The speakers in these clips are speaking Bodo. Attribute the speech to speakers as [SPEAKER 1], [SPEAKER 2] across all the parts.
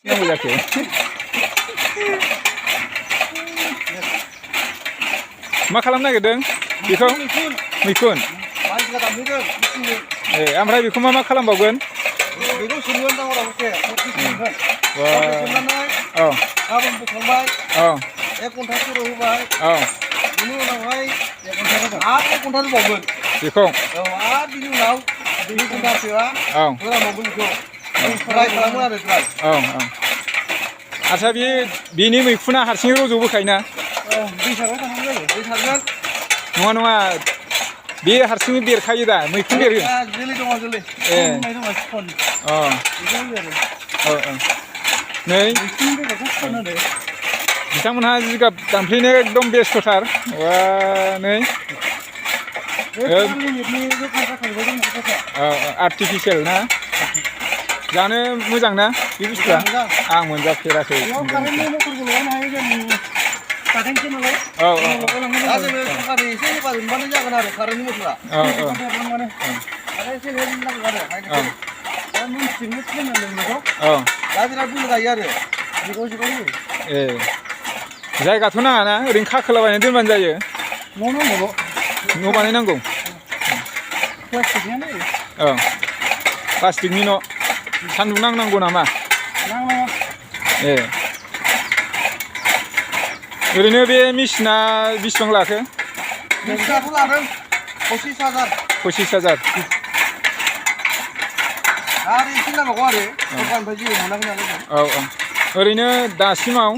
[SPEAKER 1] नांगौ जाखो मा खालामनो नागिरदों बेखौ मैखुन ए ओमफ्राय बेखौ मा खालामबावगोन
[SPEAKER 2] बेखौ सोमगोन दांवरावसे
[SPEAKER 1] औ
[SPEAKER 2] गाबोन बोखांबाय
[SPEAKER 1] औ
[SPEAKER 2] 1 घन्टा सर' होबाय
[SPEAKER 1] औ
[SPEAKER 2] बिनि उनावहाय 1 घन्टा होबाय आरो 1 घन्टा होबावगोन
[SPEAKER 1] बेखौ
[SPEAKER 2] औ आरो बिनि उनाव 2 घन्टासोआ
[SPEAKER 1] औ
[SPEAKER 2] होनांबावगोन बेखौ फ्राय खालामो आरो फ्राय
[SPEAKER 1] औ औ आच्छा बेनि मैखुना हारसिङै रज'बोखायोना
[SPEAKER 2] औ दै सारबाय थानांगौ जायो दै सारगोन
[SPEAKER 1] नङा नङा बे हारसिङै बेरखायो दा मैखुन बेरो
[SPEAKER 2] जोलै दङ जोलै
[SPEAKER 1] ए अ औ औ नै बिथांमोनहा जिगाब दानफ्लेनो एकदम बेस्थ'थार नै आर्टिफिसियेल ना जानो मोजां ना बे बुस्थुआ आं मोनजाफेराखै
[SPEAKER 2] औ औ दा जोङो सरखारनि एसे हेफाजाब मोनबानो जागोन आरो कारेन्टनि मटरा
[SPEAKER 1] औ
[SPEAKER 2] आरो एसे हेल्प नांगौ आरो दा मिन्थिनो फोरोंनांगोन बेखौ
[SPEAKER 1] औ
[SPEAKER 2] दा बिराद बुरजा गायो आरो जिगाव
[SPEAKER 1] ए जायगाथ' नाङाना ओरैनो खाखोलाबायनानै दोनबानो जायो न' बानायनांगौ औ प्लास्टिकनि न' सान्दुं नांनांगौ नामा ए ओरैनो बे मेचिना बेसेबां लाखो
[SPEAKER 2] मेचिनाथ' लादों 25,000 आरो एसे नांबावगौ आरो सरखारनिफ्राय जेबो मोनाखै नालाय
[SPEAKER 1] औ औ ओरैनो दासिमाव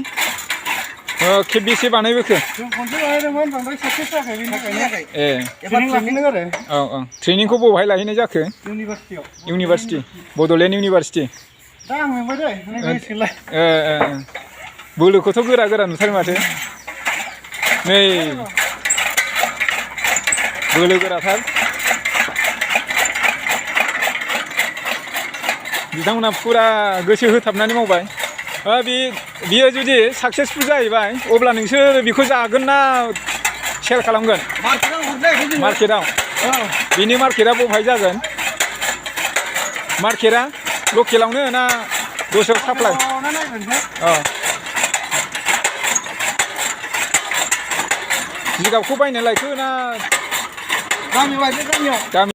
[SPEAKER 1] खेबबेसे बानायबोखो
[SPEAKER 2] जों खनसे बानायदोंमोन बांद्राय साक्सेस जायाखै बेनि थाखायनो
[SPEAKER 1] ए
[SPEAKER 2] एबार ट्रेनिं आरो
[SPEAKER 1] औ औ ट्रेनिंखौ बबेहाय लाहैनाय जाखो इउनिभारसिटि बड'लेण्ड इउनिभारसिटि
[SPEAKER 2] दा आं मेंबाय दै गोसोलाय
[SPEAKER 1] बोलोखौथ' गोरा नुथारो माथो नै बोलो गोराथार बिथांमोनहा फुरा गोसो होथाबनानै मावबाय बियो जुदि साक्सेसफुल जाहैबाय अब्ला नोंसोर बेखौ जागोन ना सेल खालामगोन मार्केटआव बिनि मार्केटआ बबेहाय जागोन मार्केटआ लकेलावनो ना दस्रायाव साप्लाय औ जिगाबखौ बायनो लायखो ना
[SPEAKER 2] गामियाव